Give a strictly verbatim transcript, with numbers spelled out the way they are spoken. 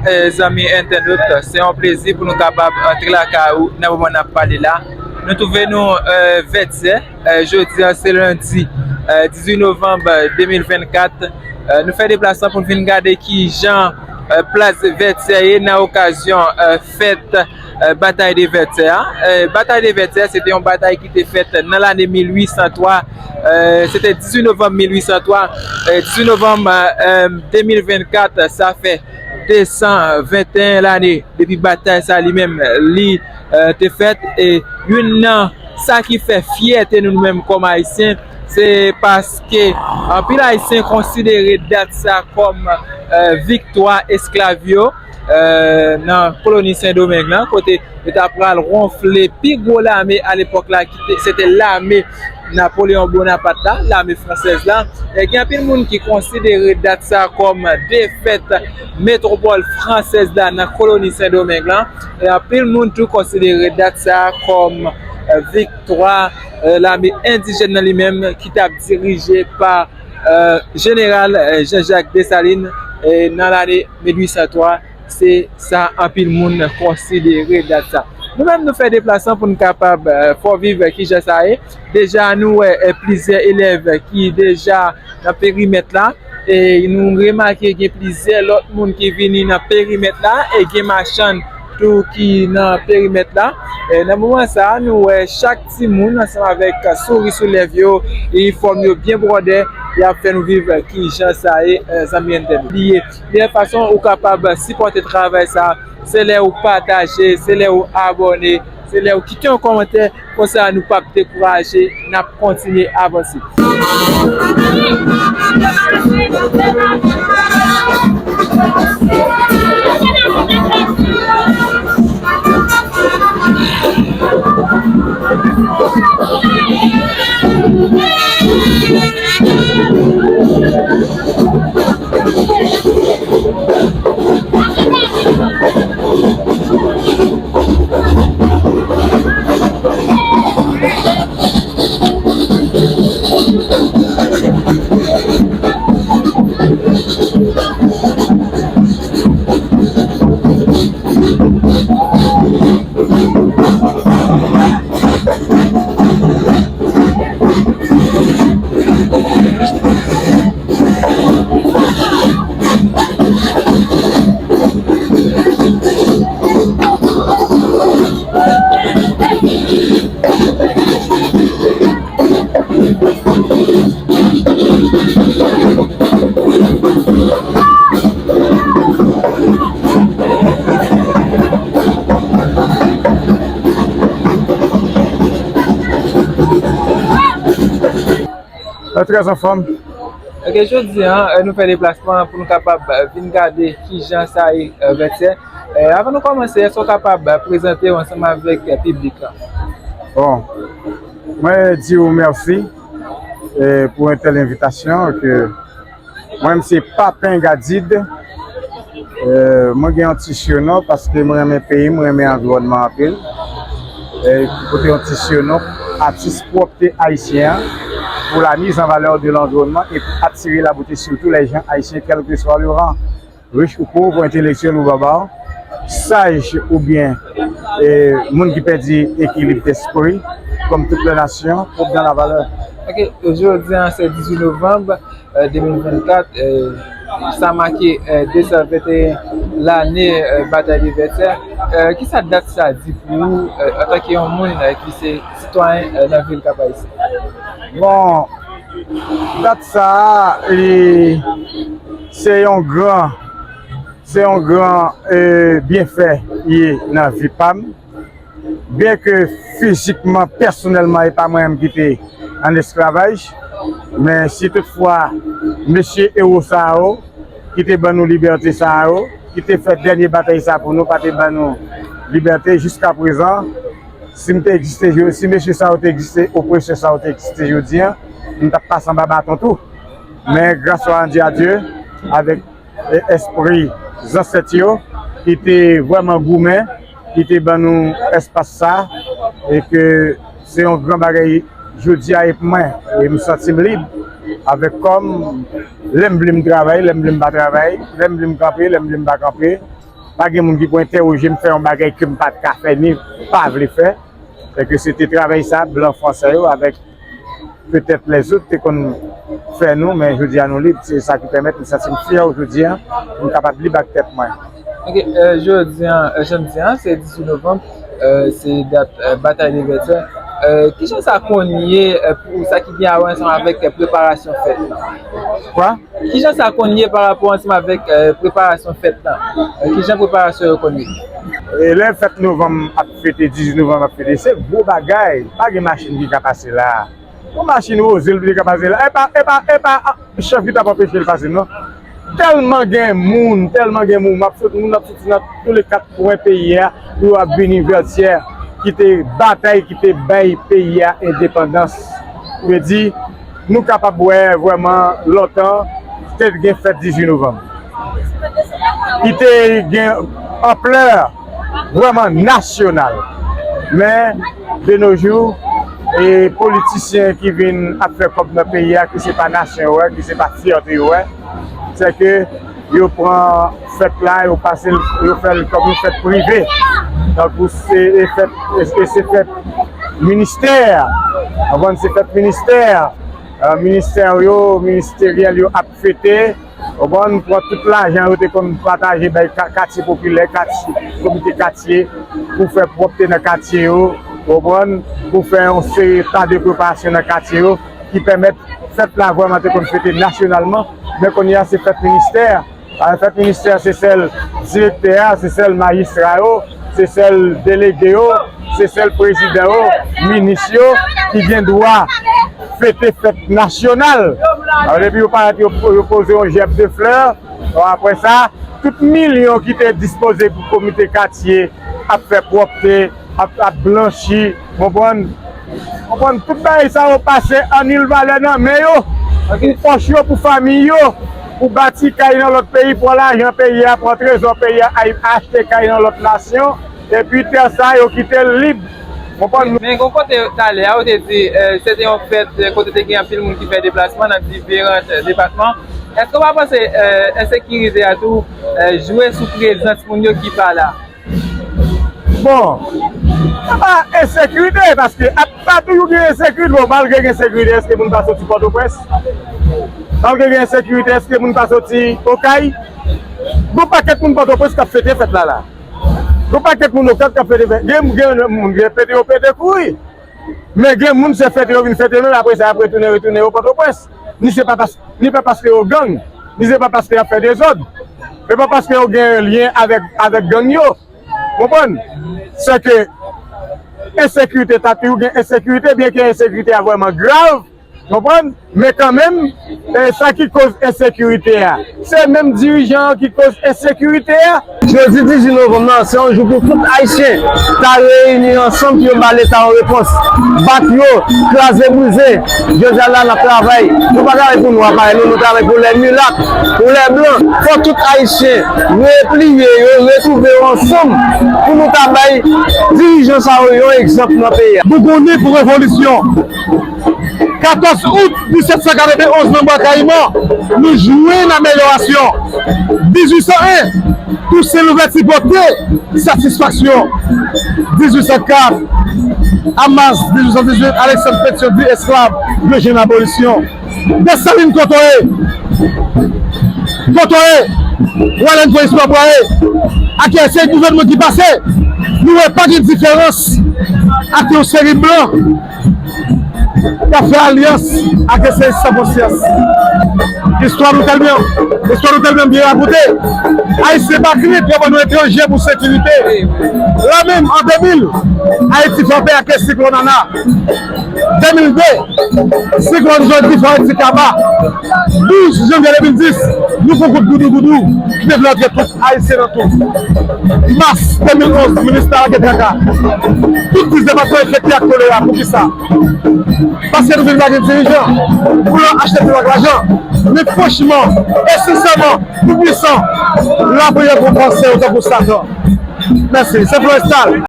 Eh, zanmi entènot, se yon plezi pou nou kapab antre lakay ou nan moman n ap pale la. Nou twouve nou, eh, Vètyè. Eh, jodi a se lendi, eh, dizuit novanm, eh, de mil vennkat. Eh, nou fè deplasman pou n vin gade kijan, eh, plas Vètyè ye nan okazyon, eh, fèt, eh, Batay de Vètyè a. Eh, Batay de Vètyè, se te yon batay ki te fèt nan lane mil uit san twa. Eh, se te dizuit novanm mil uit san twa. Eh, dizuit novanm, eh, de mil vennkat, sa fè de san venteyen lane depi batay sa li menm li, eh, te fèt. E youn nan sa ki fè fyète nou, nou menm kòm Ayisyen, se paske anpil Ayisyen konsidere dat sa kòm, eh, viktwa esklav yo, eh, nan koloni Sendomeng lan, kote yo ta pral wonfle pi gwo lame alepòk la, ki te, se te lame Napoleon Bonaparte la, lame fransèz la. E gen anpil moun ki konsidere dat sa kòm defèt metwopòl fransèz la nan koloni Sendomeng lan. E anpil moun tou konsidere dat sa kòm, eh, viktwa, eh, lame endijèn nan li menm ki t ap dirije pa, eh, jeneral, eh, Jean-Jacques Dessalines, eh, nan lane mil uit san twa. Se sa anpil moun konsidere dat sa. Nou menm, nou fè deplasman pou n kapab, eh, fè w viv kijan sa ye. Deja, nou wè, eh, plizyè elèv ki deja nan perimèt la. E nou remake gen plizyè lòt moun ki vini nan perimèt la. E gen machann tou ki nan perimèt la. E nan moman sa a, nou wè chak timoun ansanm avèk souri sou lèv yo, inifòm yo byen bwòdè, y ap fè nou viv kijan sa ye, eh, zanmi entènot. Li ye. Meyè fason ou kapab sipòte travay sa, se lè ou pataje, se lè ou abòne, se lè ou kite yon kòmantè. Konsa nou p ap dekouraje, n ap kontinye avanse. Trè anfòm. Ok, jodi a, eh, nou fè deplasman pou nou kapab, eh, vin gade kijan sa ye, eh, Vètyè. Eh, avan nou kòmanse, èske w kapab, eh, prezante w ansanm avèk, eh, piblik la? Bon, mwen di w mèsi, eh, pou entèl envitasyon ke mwen, m se Papen Gadid. Eh, mwen gen yon ti sinon paske mwen renmen peyi m, mwen renmen anviwònman anpil. Eh, ki pote yon ti sinon atis pwòpte ayisyen an pour la mise en valeur de l'environnement et pour attirer la beauté sur tous les gens haïtiens, quel que soit le rang, riche ou pauvre, intellectuel ou barbare, saj oubyen, eh, moun ki pèdi ekilib despri, comme toutes les nations, pour dans la valeur. Ok, jodi a se dizuit novanm, eh, de mil vennkat, eh, sa make, eh, de san venteyen lane, eh, Batay de Vètyè. Eh, kisa dat sa di pou ou, eh, antanke yon moun, eh, ki se sitwayen, eh, nan vil Kap Ayisyen? Bon, dat sa a, li, se yon gran, se yon gran, eh, byenfè ye nan vi pa m. Byenke fizikman, pèsonèlman, e pa mwen menm ki te an esklavaj, men si toutfwa mesye ewo sa yo ki te ban nou libète sa yo, ki te fè dènye batay sa pou nou, pa te ban nou libète jiska prezan, si m te egziste, si mesye sa yo te egziste, opresè sa yo te egziste jodi a, m t ap pase anba baton tou. Men grâce soit rendue à Dieu, avèk e, espri zansèt yo ki te vrèman goumen, ki te ban nou espas sa, e ke se yon gran bagay jodi a e pou mwen. E m santi m lib avèk kò m, lè m vle m travay, lè m vle m pa travay, lè m vle m kanpe, lè m vle m pa kanpe. Pa gen moun ki pou entèwoje m fè yon bagay ke m pa t ka fè ni pa vle fè. Sèke se te travay sa blan fransè yo avèk petèt lèzòt te konn fè nou, men jodi a nou lib, se sa ki pèmèt m santi m fyè jodi a, pou m kapab lib ak tèt mwen. Ok, euh, jodi an, euh, jan m di an, se dizuit novanm, euh, se dat euh, Batay de Vètyè. Euh, kijan sa konn ye euh, pou sa ki gen a wè ansanm avèk euh, preparasyon fèt lan? Kwa? Kijan sa konn ye pa rapò ansanm avèk euh, preparasyon fèt lan? Euh, kijan preparasyon yo konn ye? E lè fèt novanm ap fete, dizuit novanm ap fete, se gwo bagay. Pa gen machin ki ka pase la. Yon machin woze l te ka pase la. Epa, epa, epa, chèf ki t ap anpeche l pase non. Tèlman gen moun, tèlman gen moun, m ap sot, moun ap soti nan tou le kat kwen peyi a, pou yo ap vini Vètyè, ki te batay, ki te bay peyi a endepandans. Vle di, nou kapab wè vrèman lontan te gen fèt dizuit novanm. Li te gen anplè vrèman nasyonal. Men, de nos jours, e politisyen ki vin ap fè kòb nan peyi a, ki se pa nasyon yo wè, ki se pa fyète yo wè, se ke yo pran fèt la, yo pase l, yo fè l kòm yon fèt prive. Tankou se e fèt, e se fèt ministè. Konprann, se fèt ministè. Ministè yo, ministeryèl yo ap fete. Konprann, pran tout lajan yo te konn pataje bay katye popilè, katye, komite katye, pou fè pwòpte nan katye yo, konprann, pou fè yon seri ta de preparasyon nan katye yo, ki pèmèt fèt la vrèman te konn fete nasyonalman, men kounye a se fèt ministè. Fèt ministè se sèl direktè a, se sèl majistra yo, se sèl delege yo, se sèl prezidan yo, minis yo ki gen dwa fete fèt nasyonal. Alò depi yo parèt yo poze yon jèb de flè, bon apre sa tout milyon ki te dispoze pou komite katye ap fè pwòpte, ap ap blanchi, konprann? Konprann, tout bagay sa yo pase an nil valè nan men yo, pou pòch yo, pou fanmi yo, pou bati kay nan lòt peyi, pran lajan peyi a, pran trezò peyi a, al achte kay nan lòt nasyon, epi tè sa yo kite l lib. Konprann? Men gen yon kote talè a ou te di se te yon fèt kote te gen anpil moun ki fè deplasman nan diferan depatman. Èske w pa panse ensekirite a tou jwe sou prezans moun yo ki pa la? Bon, se pa ensekirite, paske ap pa toujou gen ensekirite. Bon, malgre gen ensekirite, èske moun pa soti Pòtoprens? Malgre gen ensekirite, èske moun pa soti Okay? Gon pakèt moun Pòtoprens k ap fete fèt la la. Gon pakèt moun Okap k ap fete fèt. Gen gen moun gen pete yo pete kouri. Men gen moun se fete yo vin fete menm, apre sa y ap retounen retounen yo Pòtoprens. Ni se pa pas, ni pa paske yo gang, ni se pa paske y ap fè dezòd. Se pa paske yo gen lyen avèk avèk gang yo. Konprann? Sèke ensekirite ta toujou gen ensekirite, byenke ensekirite a vrèman grav, konprann? Men kanmenm, sa ki koz ensekirite a, se menm dirijan an ki koz ensekirite a. Jodi dizuit novanm nan se yon jou pou tout Ayisyen ta reyini ansanm pou yo ba Leta yon repons. Bat yo, kraze brize. Jodi a la n ap travay. Nou pa travay pou nwa parèy nou, nou travay pou lè milat, pou lè blan. Fò tout Ayisyen repliye yo, retwouve yo ansanm pou nou ta bay dirijan sa yo yon egzanp nan peyi a. Nou konnen pou revolisyon katòz out disèt san katrevenonz nan Bwa Kayiman, nou jwenn amelyorasyon. Dizuit san en, Tousen Louvèti pote satisfaksyon. Dizuit san kat, Hamas, dizuit san dizuit, Aleksann Petyon di esklav yo jwenn abolisyon. Desalin kotoye, kotoye, Walen Poyis Pabwaye, ak yon seri gouvènman ki pase, nou wè pa gen diferans ak yon seri blan k ap fè alyans ak esklav san konsyans. Istwa nou tèlman, istwa nou tèlman byen rakonte. Ayisyen pa krit yo ban nou etranje pou sekirite. La menm, an de mil, Ayiti frape ak siklòn Ana. De mil de, siklòn Jodi fè Ayiti kaba. Douz janvye de mil dis, nou pran kout goudougoudou ki te vle antre tout Ayisyen nan tou. Mas de mil onz, minis la lage traka. Tout dis depatman enfekte ak kolera. Poukisa? Paske nou vin pa gen dirijan pou yo achte pil ak lajan. Men franchman e sensèman, tou pwisan, lapriyè pou yon vansè yo tankou Satan. Mèsi. Se Florestal.